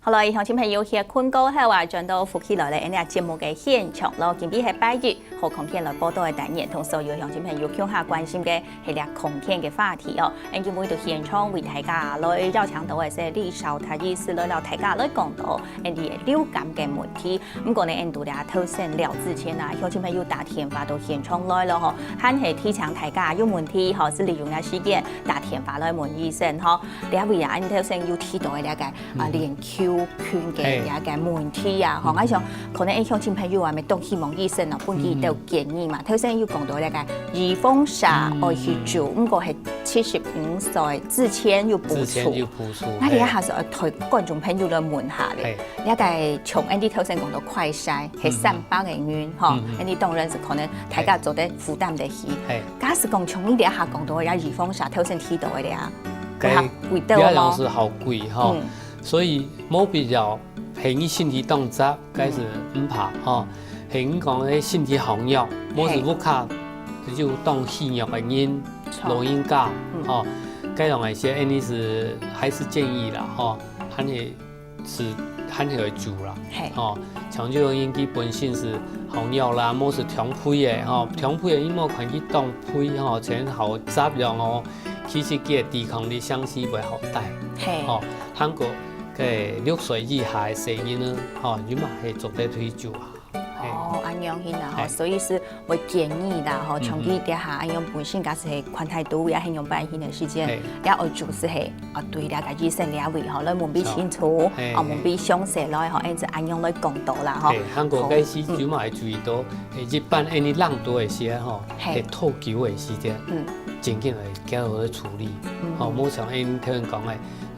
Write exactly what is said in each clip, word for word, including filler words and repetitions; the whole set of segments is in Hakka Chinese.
好了，鄉親朋友，歇睏過後啊，轉到福氣來了，𠊎等節目个現場咯。今晡日係拜一，好康健來報到个單元，同所有鄉親朋友共下關心个係這康健个話題哦。𠊎等今晡日到現場為大家來邀請到个係李紹達醫師來摎大家來講到𠊎等个流感个問題。毋過呢，𠊎等在這頭先聊之前啊，鄉親朋友打電話到現場來了吼，還係提醒大家有問題吼，係利用這時間打電話來問醫生吼。這位啊，𠊎等頭先有提到个這個 啊，嗯。鏈球菌个嘿。這個問題啊，吼，嗯。𠊎想可能𠊎鄉親朋友啊，乜當希望醫生啊，分佢兜建議嘛。嗯。頭先有講到這個預防射嗯。愛去注，毋過係七十五歲之前有補助。之前有補助，𠊎這下係愛對觀眾朋友來問下咧。嘿。這個像𠊎等頭先講到快篩，係嗯。三百个銀，吼，嗯。𠊎等當然係可能大家做得負擔得起。嘿。假使講像你這下講到个預防射，頭先提到个這啊，該會較貴兜無？這樣係較貴吼。嗯。 所以無必要，係你身體當差，該係毋怕吼。係你講个身體好弱，無係屋下就當虛弱个人，著。老人家，嗯。吼，該種个時節，𠊎等係還係建議啦，吼，還係，係還係愛注啦，嘿。吼，像這種人佢本身係好弱啦，無係長輩个，吼，長輩个你莫看佢當肥吼，全好雜樣哦，其實佢个抵抗力相似會好大，嘿。吼。 還過該六歲以下个細人仔，吼，佢嘛係做得去注啊。嘿。哦，恁樣形啊，吼，嘿。所以係會建議啦，吼，嗯哼。像佢這下恁樣本身假使係看太多，也係樣般形个時間，嘿。也愛注射係，啊，對這個醫生這位吼，來問比清楚，嘿，哦，問比詳細來吼，嘿。𠊎等恁樣來講到啦，吼。嘿，還過該時嗯。佢嘛會注意到，嘿，一般𠊎等人多个時節吼，嘿。係拖久个時間，嗯。正經愛較好个處理，嗯。吼，無像𠊎等頭先講个，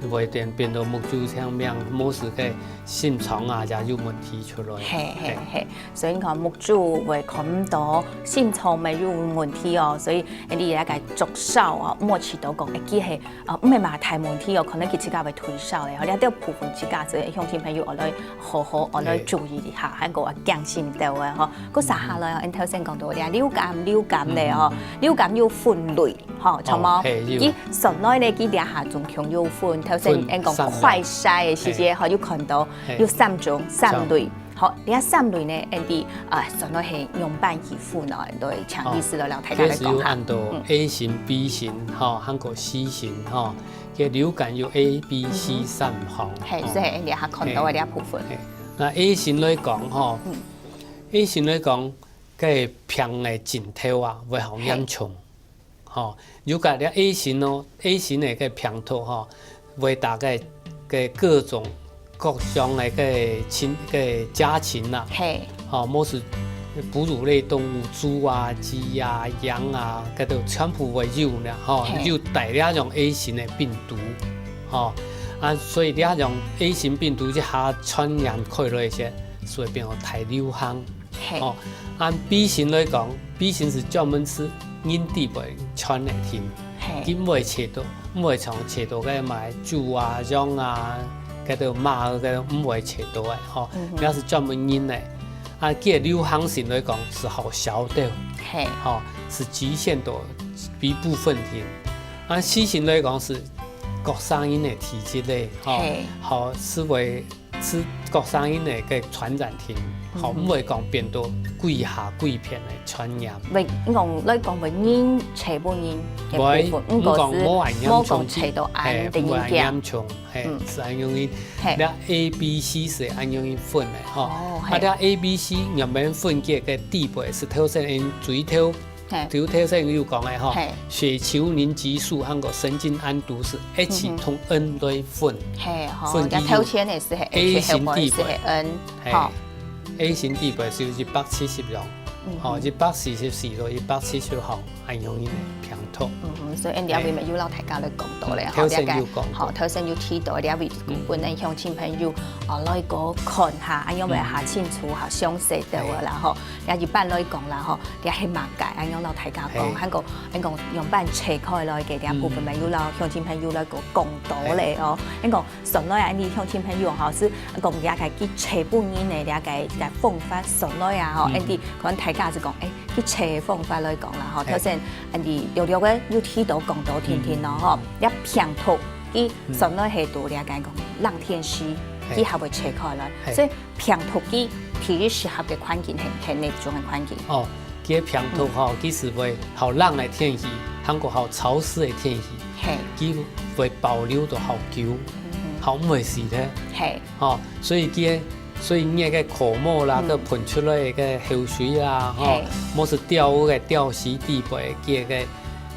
會變，變到目珠青盲，無時个心臟啊，也有問題出來。嘿，嘿，嘿。嘿。所以你看，目珠會看毋到，心臟乜有問題哦。所以你這個竹梢哦，莫試著講，會記係，呃，毋係麼个大問題哦，可能佢自家會退燒个，吼，這兜部分自家，所以鄉親朋友，愛來好好，愛來注意一下，嘿。還過愛驚心到个，吼。 過續下來哦，𠊎等頭先講到這流感，流感咧吼，嗯。流感有分類，吼，著無？哦，嘿，有。佢分類咧，佢這下總共有分，頭先分𠊎等講快篩个時節，三類。嘿。吼，有看到，嘿。有三種，三類。著。好，這三類呢，𠊎等，啊，分類係樣般去分哦，𠊎等請醫師來摎大家來講下。哦，這係有分到嗯。A型、B型，吼，還過C型，吼。這流感有A、B、C嗯哼。三項，嘿，吼。所以𠊎等這下看到个這部分。嘿。嘿。該A型來講，吼，嗯。 A型來講，該病个症頭啊，會好嚴重。嘿。吼，如果這A型哦，A型个該病毒吼，會打該，該各種各樣个該禽，該家禽啊。嘿。吼，無係哺乳類動物，豬啊、雞啊、羊啊，該兜全部會有呢，吼，嘿。有帶這種A型个病毒，吼。啊，所以這種A型病毒一下傳染開來一些，所以變成大流行。 嘿。哦，按B型來講，B型係專門係人體會傳个病，嘿。佢毋會傳到，毋會像傳到該麼个豬啊、羊啊，該兜馬，該兜毋會傳到个，吼。嗯哼。該係專門人个。啊，佢个流行性來講係好小兜，嘿。吼，係局限到一部分人。啊，C型來講係各儕人个體質咧，吼，嘿。吼，係會 係各儕人个該傳染性，吼，嗯哼。毋會講變到歸下歸片个傳染。會，講來講會人傳分人个部分，會，毋過係毋講無恁嚴重，無講傳到恁个影響。嘿，毋會恁嚴重，嘿，嗯。係恁樣个。嘿。這A、B、C係恁樣个分个，吼。哦，啊，嘿。這A、B、C原本分个个底背係頭先𠊎水頭 嘿。就頭先有講个吼，嘿。血球凝集素還過神經胺毒素H同N來分。嗯哼。嘿，吼，分佢有這頭前个係H，A型底背。後背係N，嘿，吼。A型底背係有一百七十樣，嗯哼。吼，一百四十四到一百七十項，恁樣个病毒。嗯哼，所以𠊎等這位乜有摎大家來講到咧，嗯，吼，頭先有講過。大概，吼，頭先有提到這位，嗯。分𠊎鄉親朋友，哦，來過看下，恁樣會較清楚，較詳細兜个啦，吼。也一般來講啦，吼， 這係麼个，恁樣摎大家講，嘿。還過，恁講樣般切開來个這部分，嗯。乜有摎鄉親朋友來講，講到咧哦。嘿。恁講，算來啊，你鄉親朋友吼，係講這個佢切分人个這個，這個方法算來啊，吼，嗯。恁樣可能大家係講，誒，佢切方法來講啦，吼，嘿。頭先，恁樣略略个有提到講到定定咯，嗯。吼，這病毒，佢算來係到這個講，嗯。冷天時，佢還會切開來。所以病毒佢第一適合个環境係，係哪種个環境？哦，佢个病毒吼，佢係會好冷个天氣，還過好潮濕个天氣，係，佢會保留到好久，好毋會死忒。係，吼，所以佢个，所以你个口沫啦，个噴出來个口水啊，吼，係，無係掉个掉死地背，佢个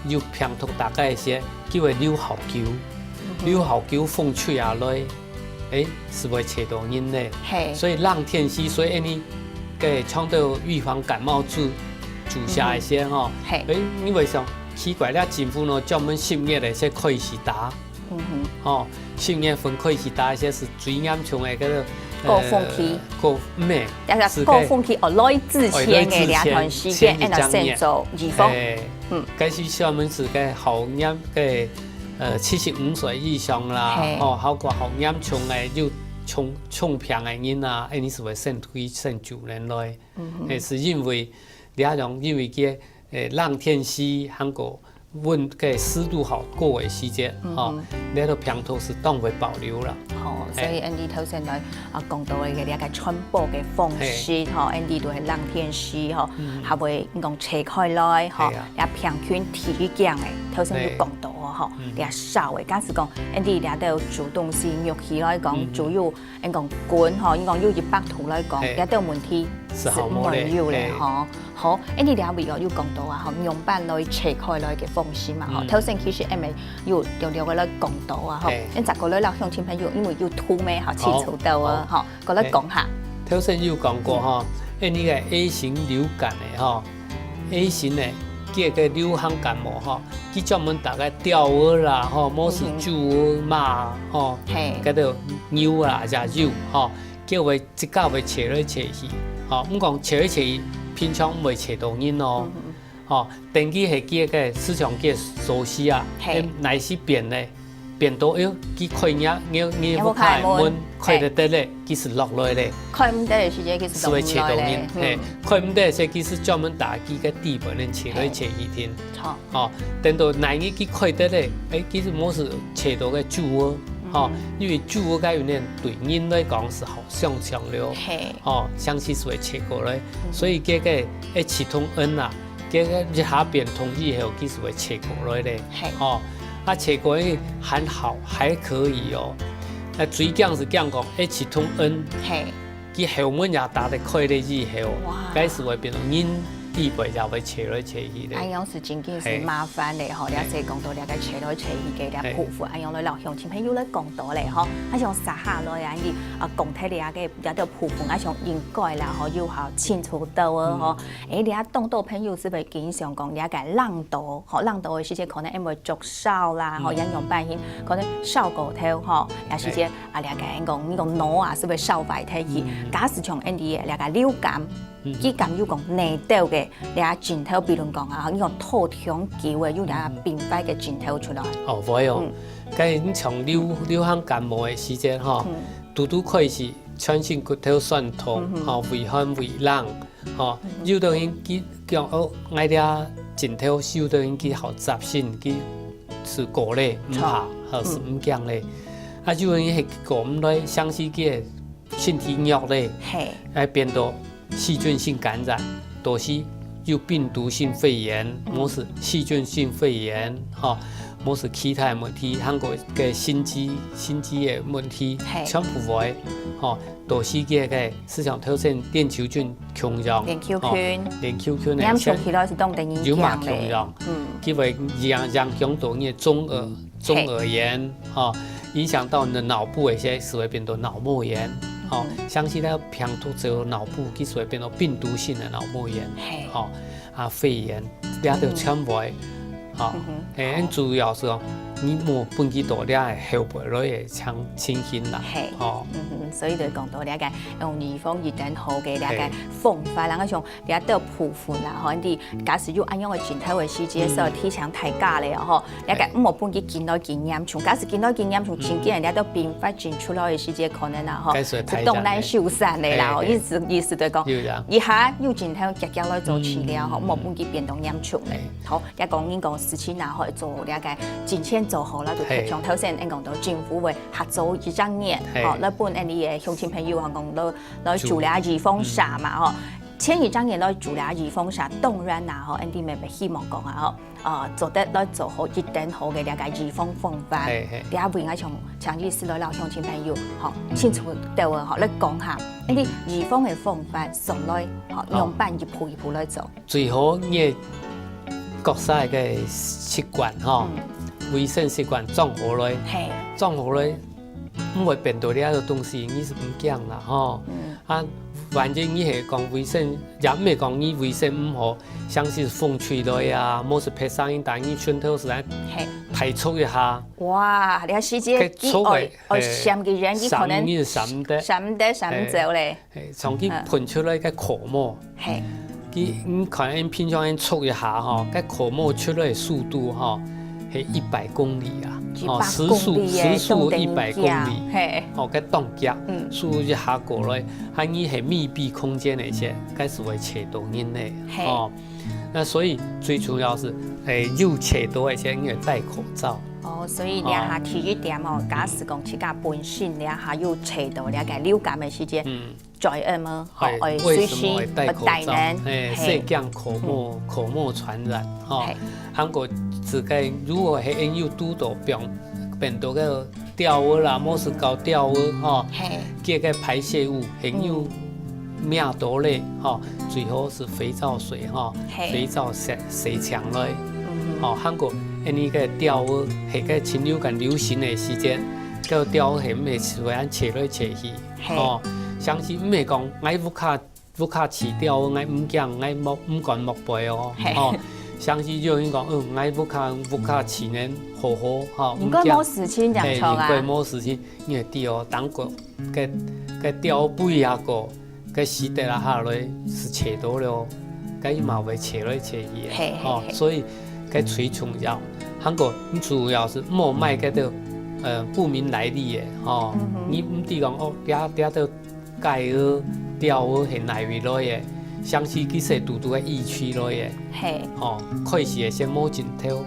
有病毒大概些，佢會留好久，留好久風吹下來。 誒，係會切到人呢。係，所以冷天時，所以恁呢个倡導預防感冒注注射个時吼，係，誒，你會想奇怪，這政府呢專門十月个時開始打，嗯哼，吼，十月份開始打，這係最嚴重个个高峰期，高毋係，也係高峰期哦，來之前个兩段時間，愛先做預防，誒，嗯，該時專門係个好嚴个。 呃，七十五歲以上啦，吼，還過好嚴重个，有重重病个人啊，恁呢係會先推先救人來，誒，係因為這種因為个，誒，冷天時，還過溫个濕度好高个時節，吼，這个病毒係當會保留啦。吼，所以恁呢頭先來啊，講到个這个傳播个方式，吼，恁呢都係冷天時，吼，還會講切開來，吼， 這平均體檢个，頭先有講到哦，吼，這燒个，假使講，恁呢這兜主動性肉體來講，只有，恁講滾吼，你講有一百度來講，這兜問題係無有咧吼。好，恁呢這位哦有講到啊，吼，樣般來切開來个方式嘛，吼，頭先其實也有略略个來講到啊，吼，恁再過來摎鄉親朋友，因為有圖咩，吼，清楚到啊，吼。 過來講下。頭先有講過吼，誒，你个A型流感个吼，A型个，佢个流行感冒吼，佢專門打个鳥仔啦，吼，無係豬仔、馬，吼，係，該兜牛啦也有，吼，佢會自家會切來切去，吼，毋講切來切去，平常毋會切到人哦，吼，等佢係佢个思想佢个所需啊，係，乃係變呢？ 變到，哎喲，佢開若若若屋下門，開得得咧，佢係落來咧，開毋得个時節，佢係落毋來咧，係會切到人，嘿，開毋得个時節，佢係專門打佢个地盤，切來切去定。好，等到哪日佢開得咧，哎，佢係無係切到个豬仔，吼，因為豬仔該有呢對人來講係好相像了，嘿，吼，相似係會切過來，所以這个H two N啊， 結果一下變通以後，佢係會切過來咧。係。吼，啊，切過來還好，還可以哦。啊，最驚係驚講H two N，係，佢後門也打得開咧以後，哇，該係會變到人地背也會切來切去咧。哎喲，係真正係麻煩咧吼，了解講到了解切來切去个了部分，哎喲，來摎鄉親朋友來講到咧吼，啊，像接下來啊，你啊講忒了个這兜部分啊，像應該啦吼，又好清楚到哦吼。 誒，這當多朋友係會經常講這个冷著，吼，冷著个時節可能會著燒啦，吼，樣樣般形，可能燒過頭，吼，也時節啊，這个講，你講腦啊，係會燒壞忒去。假使像恁樣這个流感，佢敢有講內底个這症頭，比如講啊，你講拖長久个，有這病發个症頭出來。哦，會哦，該你像流流行感冒个時節吼，拄拄開始全身骨頭痠痛，吼，畏寒畏冷， 吼，有兜人佢講哦，𠊎這症頭，有兜人佢好習性，佢係過咧，毋怕，吼，係毋驚咧。啊，有兜人係過毋來，像係佢个身體弱咧，嘿，會變到細菌性感染，就是有病毒性肺炎，無係細菌性肺炎，吼，無係其他个問題，還過个心肌、心肌个問題，嘿，全部會，吼。 都係該个，就像頭先鏈球菌共樣，鏈球菌，吼，鏈球菌个，黏上起來係當得人驚咧。有嘛共樣，嗯，佢會影影響到你个中耳，中耳炎，吼，影響到你个腦部个時節，係會變到腦膜炎，吼，像係該病毒走腦部，佢係會變到病毒性个腦膜炎，嘿，吼。 啊，肺炎，這兜全會，吼，誒，主要係講，你莫分佢到這後背來个情情形啦，嘿，吼。嗯哼，所以就講到這个用預防醫等好个這个方法啦，像這兜部分啦，吼，你假使有恁樣个症頭个時節，所以提醒大家咧，吼， 這个毋好分佢緊來緊嚴重，假使緊來緊嚴重，真緊，這兜併發症出來个時節，可能啊，吼，係當難收山个啦，吼，意思意思就講，一下有症頭遽遽來做治療，吼，毋好分佢變到嚴重咧。好，也講人講事情啊，吼，做這个盡前做好了，就像頭先恁講到政府會合作一隻月，吼，來分恁樣个鄉親朋友，吼，講來來住這預防社嘛，吼。前一隻月來住這預防社，當然啦，吼，恁樣乜希望講啊，吼，呃，做得來做好一等好个這个預防防範。這位𠊎想請教師來摎鄉親朋友，吼，清楚到位，吼，來講下，恁樣預防个方法上來，吼，仰般一步一步來做。 最好你个各儕个習慣吼，衛生習慣掌好來，掌好來，毋會變到這个東西，你係毋驚啦吼。啊，反正你係講衛生，也毋係講你衛生毋好，像係風吹來啊，無係別儕人打你拳頭時間，大搓一下。哇，這時節，該搓个，愛閃个人，你可能閃毋得，閃毋得，閃毋走咧。 係，從佢噴出來个口沫，係，佢，你看，平常恁搓一下吼，該口沫出來个速度吼，係一百公里啊，一百公里耶，時速，時速一百公里，係，哦，該當遽，速度一下過來，還你係密閉空間个時，該係會吹著人个，係，哦，那所以最重要係，誒，有吹著个時，你愛戴口罩。哦，所以這下第一點哦，假使講自家本身這下有吹著這个流感个時節，嗯。 嘴恁樣，吼，愛隨時戴口罩，愛戴等，係，係，細驚口沫，口沫傳染，吼。還過自家如果係恁有堵著病，病毒个吊仔啦，無係搞吊仔，吼，係，佢个排泄物，係有摸著咧，吼，最好係肥皂水，吼，係，肥皂洗，洗淨來，吼，還過恁樣个吊仔，係个禽流感流行个時節，个吊仔係毋係隨便扯來扯去， 係。哦，像係毋係講𠊎屋下，屋下飼鳥，𠊎毋驚，𠊎莫，毋管莫飛哦。係。哦，像係有人講，嗯，𠊎屋下，屋下飼呢好好，吼，應該無事情，毋驚。正常啊。係，應該無事情，因為知哦，當個，該，該鳥飛啊個，該死得啊下來，係扯著了，該嘛會扯來扯去个。係，係，哦，係。所以該最重要。還過，你主要係莫買該个，呃，不明來歷个，吼。嗯哼。你毋知講，哦，這，這个 雞仔、鳥仔係哪位來个？像係佢係堵堵个疫區來个。係。吼，開始个時無症頭，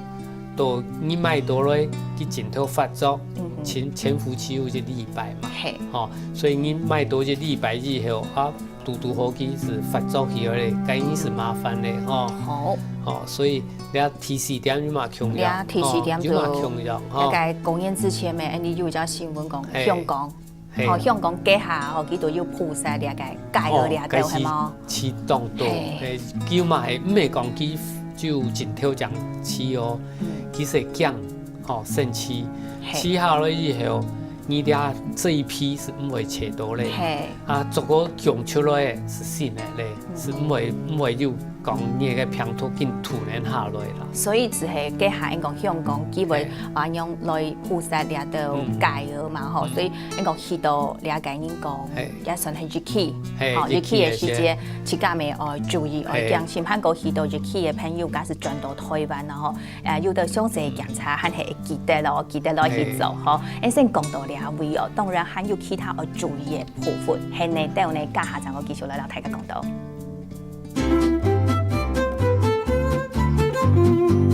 到你買到來，佢症頭發作，嗯哼。潛，潛伏期有一禮拜嘛。係。吼，所以你買到一禮拜以後，啊，堵堵好佢係發作起來咧，該你係麻煩咧，吼。好。吼，所以你看第四點有嘛共樣，你看第四點吼，有嘛共樣，吼。大概公元之前咩，恁樣有一條新聞講，係。香港 係。吼，香港該下吼，佢都有撲殺這个雞仔這兜，哦，係無？該係當多，係。係，佢嘛係，毋係講佢就症頭正起哦，嗯。佢係驚，吼，生氣，係。起下來以後，你這，這一批係毋會扯著咧。係。啊，逐個降出來个係新个咧，嗯。係毋會，毋會有 講你个病毒緊傳染下來啦。所以就係該下應該香港機會，係。啊，用來撲殺這兜雞仔嘛，吼，嗯。所以應該去到這个人講，係。也算係熱氣，係，吼，熱氣个時節，熱氣个時節。自家乜愛注意，愛，係。當心。還過去到熱氣个朋友，假使轉到台灣啦，吼，啊，有兜詳細檢查，還係會記得咯，記得咯去做，係。吼。誒，先講到這位哦，當然還有其他愛注意个部分，係呢，等下呢，下下正會繼續來摎大家講到。 Música